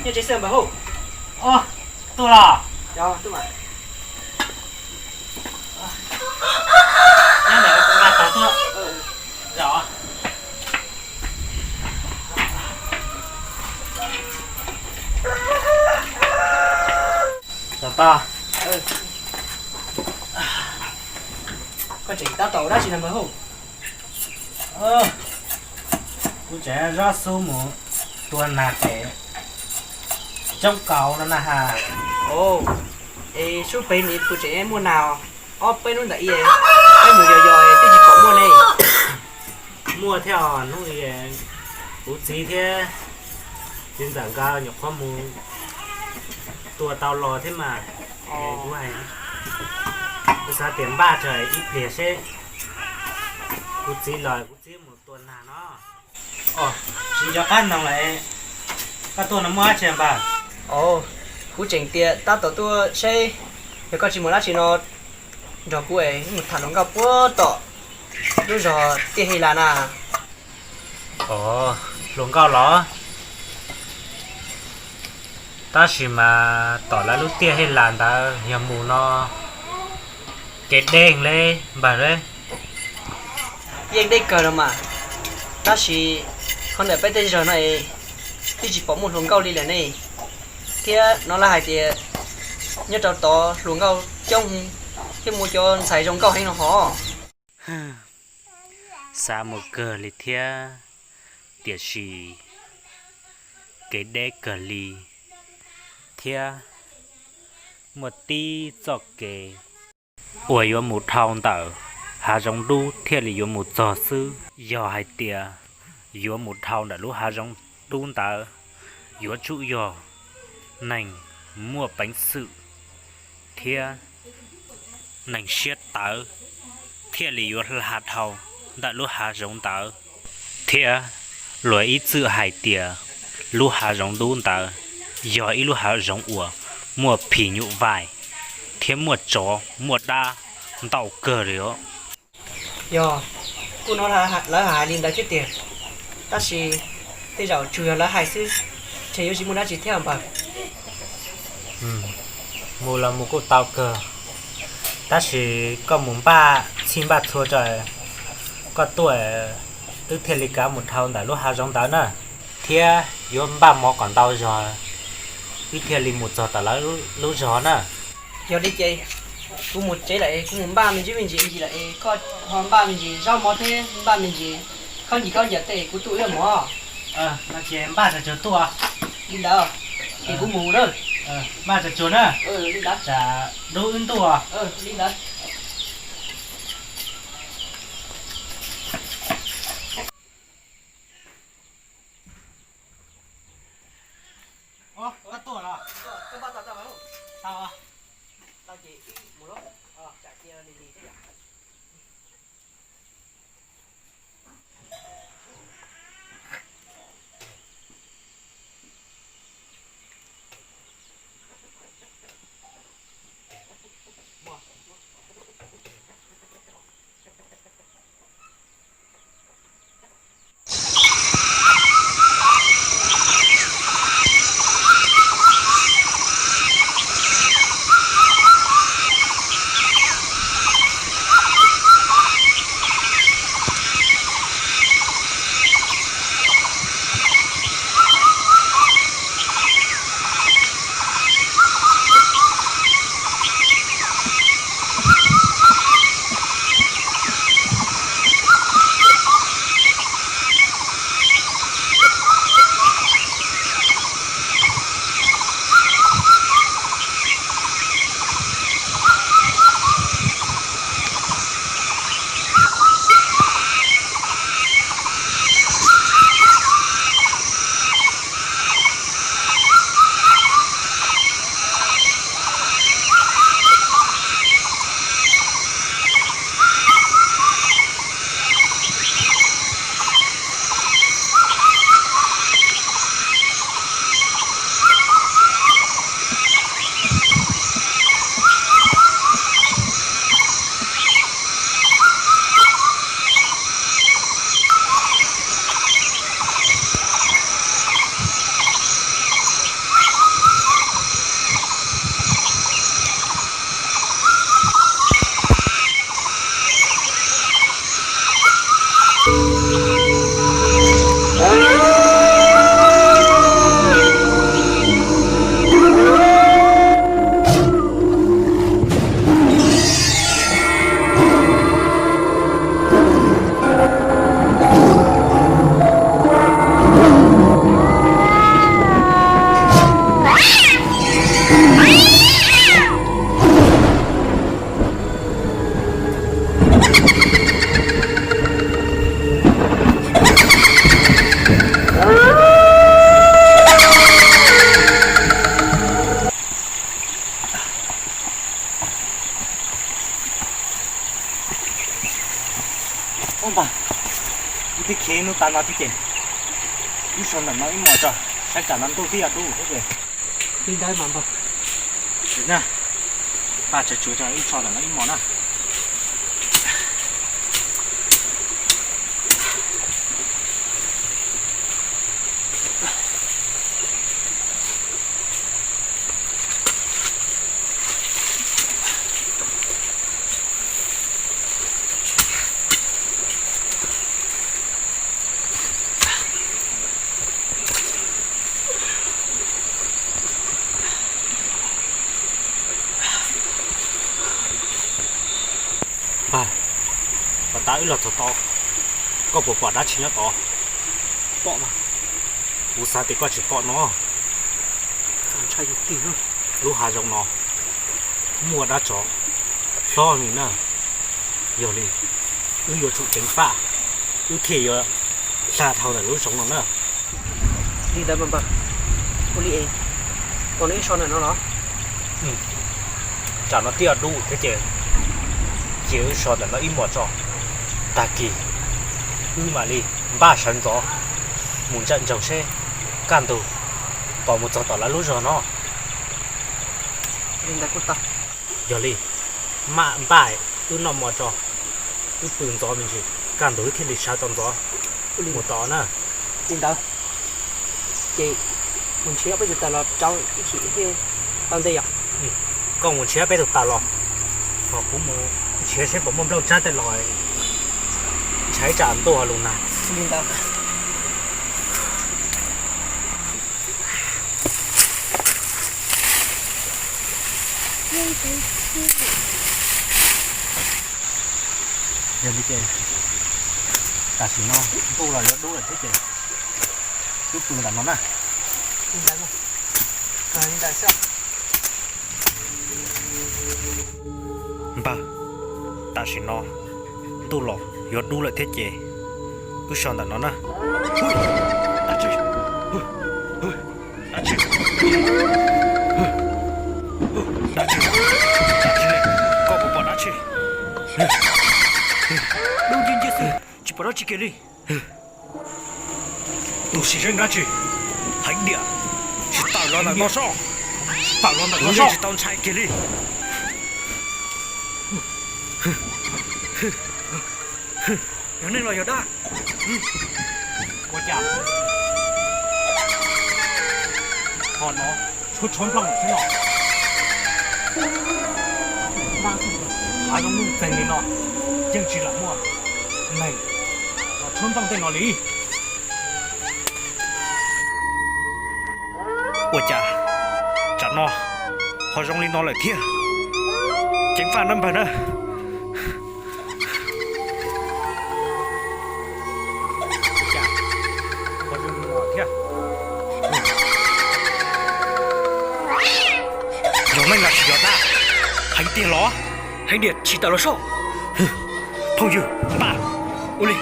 Nyob tsev xwb npawg Hub. Tuaj los? Nyob ntawm kuv nqa tog tuaj. Zos. Koj tseem tab tom ua dab tsi na npawg Hub? Kuv tseem zov xub mus tua nag pem roob kaus no na ha. Es sub pem ni kuv tseem muaj nag ob peb hnub ntawm ib, peb mus yos yos twb tsis pom muaj ne. Muaj thiab os, hnub kuv txiv thiab txiv ntxawm nkawd nyuam qhuav mus tua tau los thiab mas. Kuv hais, kuv xav tias npaj tsawg ib pliag seb kuv txiv los kuv txiv mus tua nag no. Tsis nco qab ntsoov lawm, koj tuaj no muaj dab tsi npawg? Kuv tseem tias tab tom tuaj seb yog koj tsis muaj dab tsi no nrog kuv es mus tham hluas nkauj puag tom lub zos Tiaj Hej Las na. Hluas nkauj los? Tab sis mas tom lawv lub Tiaj Hej Las ntawd yog mus no kev deb li npawg li. Yeej deb kawg los mas, tab sis qhov ntawm peb tej zos no es twb tsis pom muaj hluas nkauj li lawm ne. Thiab no lawv hais tias nyob rau tod hluas nkauj coob thiab muaj cov ntxhais zoo nkauj heev no hov. Xav mus kawg li thiab, tiam sis kev deb kawg li thiab muaj tib txoj kev uas yuav mus dhau ntawm hav zoov dub thiaj li yuav mus txog xwb. Yog hais tias yuav mus dhau ntawm lub hav zoov dub ntawd, yuav tsum yog neeg muaj peev xwm thiab neeg siab tawv thiaj li yuav hla dhau ntawm lub hav zoov ntawd. Thiab luag ib txwm hais tias lub hav zoov dub ntawd yog ib lub hav zoov uas muaj phim nyuj vais thiab muaj tsov muaj dab ntau kawg li os. Yog, kuj hnov lawv hais li ntawd thiab tiag, tab sis tej zaum tsuas yog lawv hais xwb, ntshe yuav tsis muaj dab tsi thiab npawg. Mus los mus kuj tau kawg, tab sis koj mus npaj txhij npaj txhua tso, koj tuaj wb thiaj li kav mus dhau ntawm lub hav zoov ntawd na, thiab yuav npaj mov kom ntau zog wb thiaj li mus txog tom lawv lub zos na. Yog li ces kuv mus tsev lawm, kuv mus npaj me ntsis me ntsis me ntsis lawm, koj ho npaj me ntsis zaub mov thiab npaj me ntsis khaub ncaws khaub ncaws tej kuv tuaj wb mov. No ces npaj tsam tsuag tuaj. Li ntawd, ces kuv mus na. Npaj tsam tsuag na. Li ntawd. Tsam dub wb ntuj. Li ntawd. Koj tuaj los? Tau. Tav no thiab ces wb so ntawm no ib hmos tso, saib tsam no ntuj twb yuav dub thiab ces. Li ntawd mas npawg. Paj tseem tshuav tso, wb so ntawm no ib hmos na. Paj, puas tas wb los txog tod, koj puas pom dab tsi nyob tod? Pom mas. Kuv xav tias koj tsis pom no. Txaus ntshai tiag tiag. Lub hav zoov no muaj dab tsov hlob li na. Yog li wb yuav tsum ceev faj, wb thiaj yuav hla dhau ntawm lub zoov no na. Li ntawd mas npawg, ua li es, ua no wb so ntawm no los? Tsam no twb yuav dub thiab ces, cia wb so ntawm no ib hmos tso. Tag kis wb mam li npaj sawv ntxov mus ntsawm ntsoog seb kaj ntug puas mus txog tom lawv lub zos no. Li ntawd kuj tau. Yog li, mam npaj wb noj mov tso, wb pw ntxov me ntsis, kaj ntug wb thiaj li sawv tau ntxov mus tod na. Li ntawd ces mus nrhiav peb tus taws los rau ib chim thiaj tau ntej yom. Koj mus nrhiav peb tus taws los, ho kuv mus nrhiav seb puas muaj nplooj tsab tej los, ntshai tsam ntuj lus nag. Li ntawd. Yog li ces tam sim no ntuj los yuav dub lawm thiab ces wb pw ntawm no na. Npawg, tam sim no ntuj los yuav dub lawm thiab ces wb so ntawm no na. Dab tsi? Dab tsi? Dab tsi? Dab tsi? Koj puas pom dab tsi? Dub nciab nciab xwb, tsis pom dab tsi kiag li. Tus sim zeej dab tsi? Heev Diam, tsis tawm los ntawm no sob. Tawm los ntawm no sob, tsis tau ntshai kiag li. Yog neeg los yog dab? Ua cas ho no tshuav tshuav nplooj xwb no? Hav zoov nuj txeeg li no yeej tsis lam muaj neeg los tshuav nplooj tej no li. Ua cas tsam no ho zoo li no lawm thiab? Ceev faj nawb npawg na. Cas ho zoo li no thiab? Yog neeg los tsis yog dab? Heev Diam los? Heev Diam tsis tawm los sob. Phooj ywg, npaj ua li.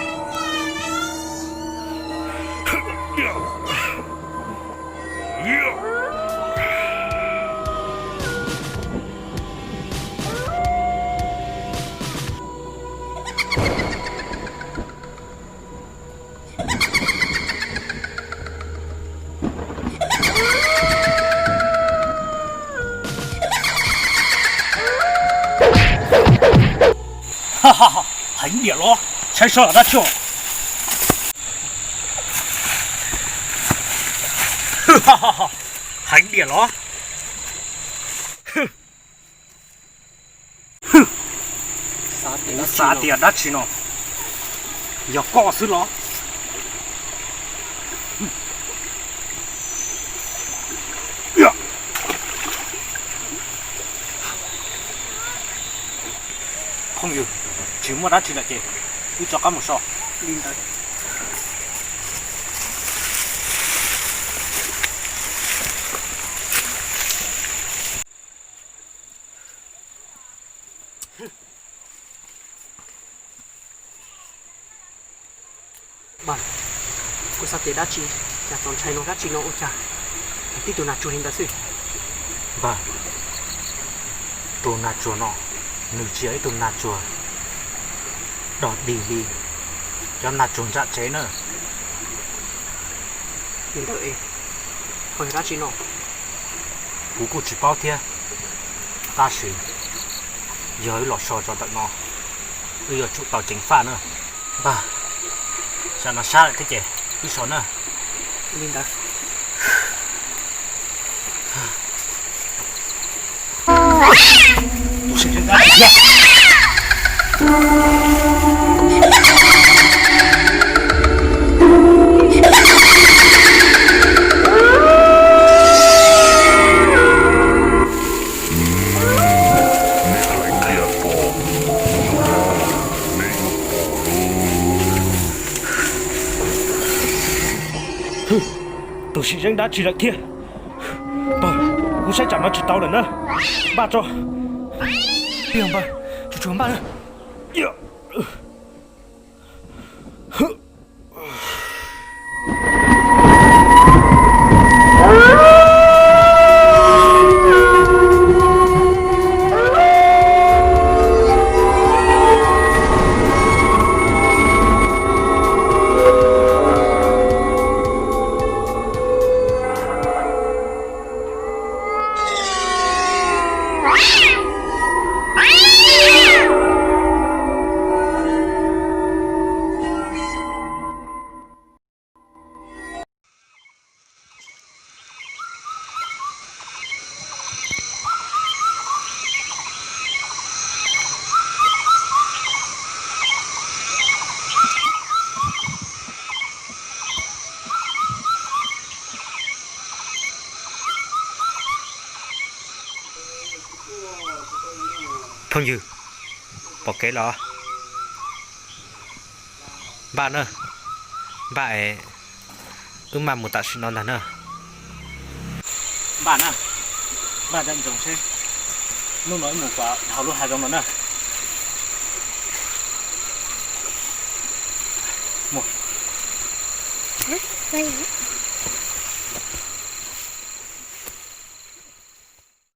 Heev Diam los? Saib seb dab tsi. Heev Diam los? Xav tias dab tsi no, yog koj xwb los? Phooj ywg, tsis muaj dab tsi lawm ces wb rov qab mus so. Li ntawd. Npawg, kuv xav tias dab tsi, cas txaus ntshai no, dab tsi no ua cas tib tug nas tsuag li ntawd xwb. Npawg, tus nas tsuag no, nws tsis yog ib tug nas tsuag dog dig li cov nas tsuag nram tsev na. Li ntawd es ho yog dab tsi no? Kuv kuj tsis paub thiab, tab sis yog wb los so rau ntawm no, wb yuav tsum tau ceev faj na. Npawg, tsam no sab lawm thiab ces wb so na. Li ntawd. Tus sim zeeb dab tsi lawm thiab? Npawg, kuv saib tsam no tsis tau lawm na. Npaj tso. Npawg, tsuag tsuag npaj na. Phooj ywg, pom kev los? Npaj na, npaj es wb maj mus tam sim no ntag na. Npaj na, npaj ntsoov seb, hnub no wb mus kom dhau lub hav zoov no na. Mus.